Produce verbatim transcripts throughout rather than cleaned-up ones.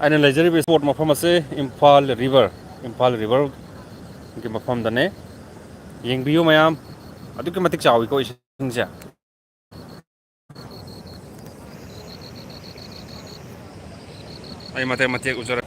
ꯑꯩꯅ ꯂꯩꯖꯔꯤꯕ ꯏꯁꯄꯣꯠ ꯃꯐꯝ ꯑꯁꯦ ꯏꯝꯐꯥꯜ ꯔꯤꯚꯔ, ꯏꯝꯐꯥꯜ ꯔꯤꯚꯔꯒꯤ ꯃꯐꯝꯗꯅꯦ꯫ ꯌꯦꯡꯕꯤꯌꯨ ꯃꯌꯥꯝ, ꯑꯗꯨꯛꯀꯤ ꯃꯇꯤꯛ ꯆꯥꯎꯏꯀꯣ ꯏꯁꯤꯡꯁꯦ꯫ ꯑꯩ ꯃꯇꯦꯛ ꯃꯇꯦꯛ ꯎꯖꯔꯛ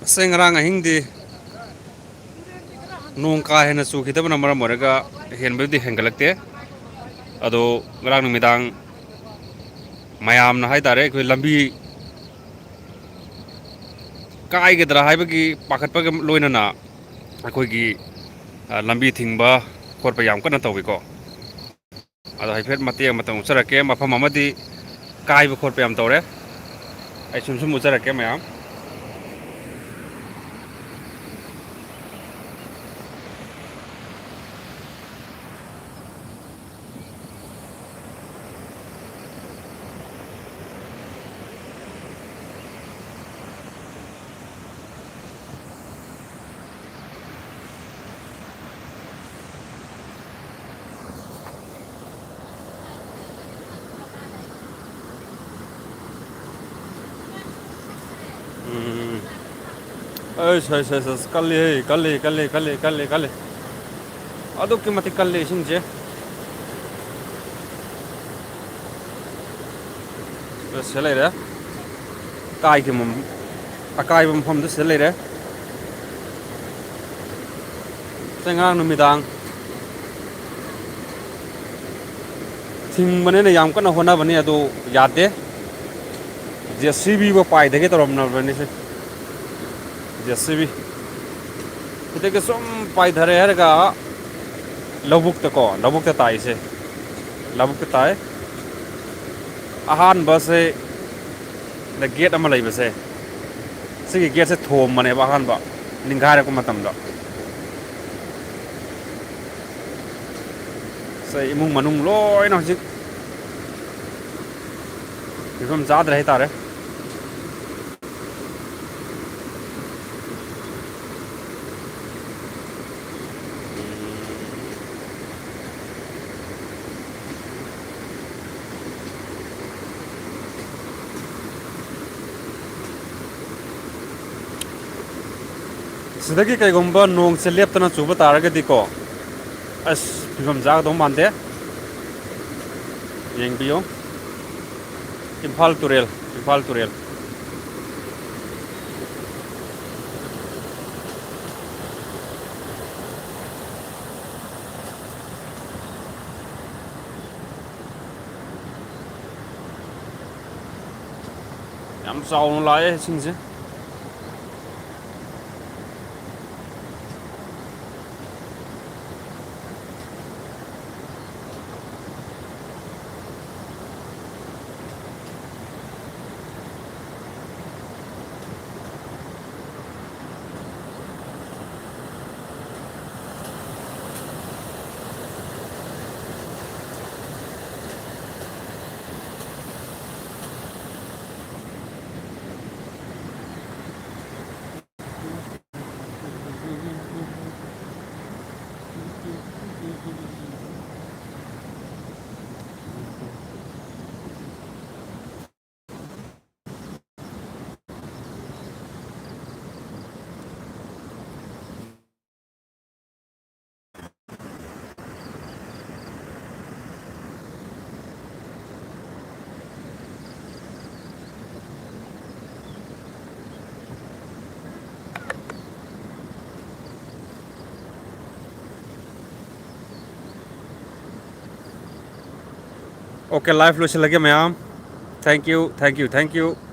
ꯑꯁ, ꯉꯔꯥꯡ ꯑꯍꯤꯡꯗꯤ ꯅꯣꯡ ꯀꯥ ꯍꯦꯟꯅ ꯆꯨꯈꯤꯗꯕꯅ ꯃꯔꯝ ꯑꯣꯏꯔꯒ ꯍꯦꯟꯕꯗꯤ ꯍꯦꯟꯒꯠꯂꯛꯇꯦ꯫ ꯑꯗꯣ ꯉꯔꯥꯡ ꯅꯨꯃꯤꯗꯥꯡ ꯃꯌꯥꯝꯅ ꯍꯥꯏꯇꯥꯔꯦ, ꯑꯩꯈꯣꯏ ꯂꯝꯕꯤ ꯀꯥꯏꯒꯗ꯭ꯔꯥ ꯍꯥꯏꯕꯒꯤ ꯄꯥꯈꯠꯄꯒ ꯂꯣꯏꯅꯅ ꯑꯩꯈꯣꯏꯒꯤ, ꯑ, ꯂꯝꯕꯤ ꯊꯤꯡꯕ ꯈꯣꯠꯄ ꯌꯥꯝ ꯀꯟꯅ ꯇꯧꯋꯤꯀꯣ꯫ ꯑꯗꯣ ꯍꯥꯏꯐꯦꯠ ꯃꯇꯦꯛ ꯑꯃꯇꯪ ꯎꯠꯆꯔꯛꯀꯦ꯫ ꯃꯐꯝ ꯑꯃꯗꯤ ꯀꯥꯏꯕ ꯈꯣꯠꯄ ꯌꯥꯝ ꯇꯧꯔꯦ꯫ ꯑꯩ ꯁꯨꯝ ꯁꯨꯝ ꯎꯠꯆꯔꯛꯀꯦ ꯃꯌꯥꯝ꯫ ꯎꯝ꯫ ꯑꯩꯁ, ꯑꯩꯁ, ꯑꯩꯁ, ꯑꯩꯁ, ꯀꯜꯂꯤꯍꯦ, ꯀꯜꯂꯤ, ꯀꯜꯂꯤ, ꯀꯜꯂꯤ, ꯀꯜꯂꯤ, ꯀꯜꯂꯤ꯫ ꯑꯗꯨꯛꯀꯤ ꯃꯇꯤꯛ ꯀꯜꯂꯤ ꯏꯁꯤꯡꯁꯦ꯫ ꯁꯤꯗ ꯂꯩꯔꯦ꯫ ꯀꯥꯏꯒꯤ ꯃꯝ-, ꯑꯀꯥꯏꯕ ꯃꯐꯝꯗꯨ ꯁꯤꯗ ꯂꯩꯔꯦ꯫ ꯁꯦ, ꯉꯔꯥꯡ ꯅꯨꯃꯤꯗꯥꯡ ꯊꯤꯡꯕꯅꯦꯅ ꯌꯥꯝ ꯀꯟꯅ ꯍꯣꯠꯅꯕꯅꯤ, ꯑꯗꯨ ꯌꯥꯗꯦ꯫ ꯖꯦ ꯁꯤ ꯕꯤ ꯐꯥꯎ ꯄꯥꯏꯗꯒꯦ ꯇꯧꯔꯝꯂꯕꯅꯤꯁꯦ꯫ J C B. ꯁꯤꯗꯒꯤ ꯁꯨꯝ ꯄꯥꯏꯊꯔꯦ ꯍꯥꯏꯔꯒ ꯂꯧꯕꯨꯛꯇꯀꯣ, ꯂꯧꯕꯨꯛꯇ ꯇꯥꯏꯁꯦ꯫ ꯂꯧꯕꯨꯛꯇ ꯇꯥꯏ꯫ ꯑꯍꯥꯟꯕꯁꯦ, ꯗ ꯒꯦꯠ ꯑꯃ ꯂꯩꯕꯁꯦ, ꯁꯤꯒꯤ ꯒꯦꯠꯁꯦ ꯊꯣꯝꯕꯅꯦꯕ ꯑꯍꯥꯟꯕ ꯅꯤꯡꯈꯥꯏꯔꯛꯄ ꯃꯇꯝꯗ꯫ ꯁꯦ, ꯏꯃꯨꯡ ꯃꯅꯨꯡ ꯂꯣꯏꯅ ꯍꯧꯖꯤꯛ ꯐꯤꯕꯝ ꯆꯥꯗ꯭ꯔꯦ ꯍꯥꯏꯇꯥꯔꯦ꯫ ꯁꯤꯗꯒꯤ ꯀꯩꯒꯨꯝꯕ ꯅꯣꯡꯁꯦ ꯂꯦꯞꯇꯅ ꯆꯨꯕ ꯇꯥꯔꯒꯗꯤꯀꯣ, ꯑꯁ, ꯐꯤꯕꯝ ꯆꯥꯒꯗꯧ ꯃꯥꯟꯗꯦ꯫ ꯌꯦꯡꯕꯤꯌꯨ, ꯏꯝꯐꯥꯜ ꯇꯨꯔꯦꯜ, ꯏꯝꯐꯥꯜ ꯇꯨꯔꯦꯜ꯫ ꯌꯥꯝ ꯆꯥꯎꯅ ꯂꯥꯛꯑꯦ ꯏꯁꯤꯡꯁꯦ꯫ Okay, live ꯂꯣꯏꯁꯤꯜꯂꯒꯦ ꯃꯌꯥꯝ꯫ Thank you, thank you, thank you꯫